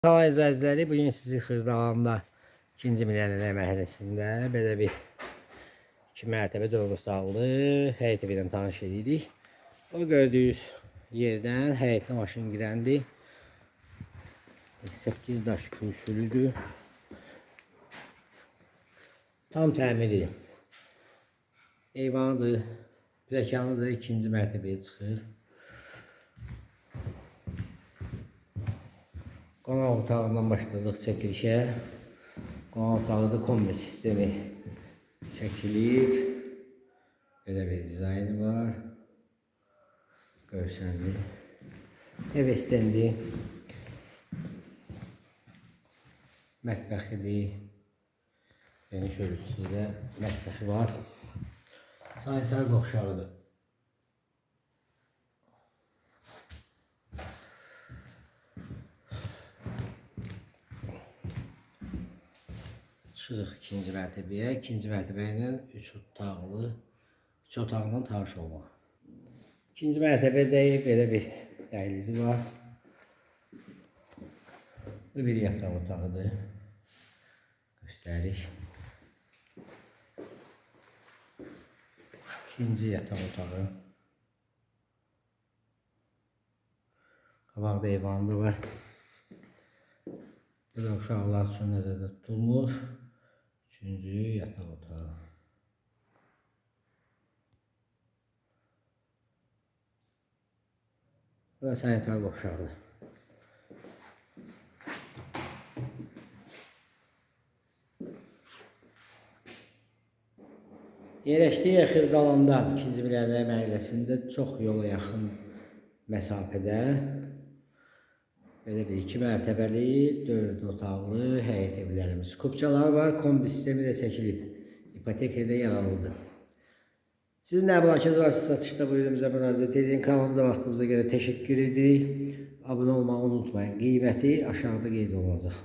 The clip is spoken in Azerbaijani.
Salam əzizləri, bugün sizi Xırdalanda 2-ci Milyonlər məhəlləsində belə bir 2 mərtəbə 4 otaqlı həyət evi ilə tanış edirik. O gördüyünüz yerdən həyətinə maşın girəndi. 8 daş kürsülüdür. Tam təmiridir. Eyvanıdır, pləkanıdır, ikinci mərtəbəyə çıxır. Qonaq otağından başladıq çəkilişə. Qonaq otağı da kombi sistemi çəkilib. Belə bir dizaynı var. Görsənli. TV stendi. Mətbəxidir. Geniş ölçüsüdə mətbəxi var. Sanitar qovşağıdır. Çıxırıq ikinci mərtəbəyə. İkinci mərtəbə ilə 3 otaqlı, 3 otaqla tanış olmaq. İkinci mərtəbədə belə bir dəhlizi var. Bu bir yataq otağıdır. Göstəririk. İkinci yataq otağı. Qabaqda eyvanı da var. Bu da uşaqlar üçün nəzərdə tutulmuş. Üçüncü yataq otağı. Bu da sanitar qovşağıdır. Yerləşdiyi Xırdalanda, 2-ci Milyonlər məhəlləsində çox yola yaxın məsafədə belə bir 2 mərtəbəli, 4 otaqlı həyət evlərimiz. Kupçalar var, kombi sistemi də çəkilib. İpoteka da yararlıdır. Sizin nə əmlakınız varsa satışda buyurun bizə müraciət edin. Kanalımıza vaxtınıza görə təşəkkür edirik. Abunə olmağı unutmayın. Qiyməti aşağıda qeyd olunacaq.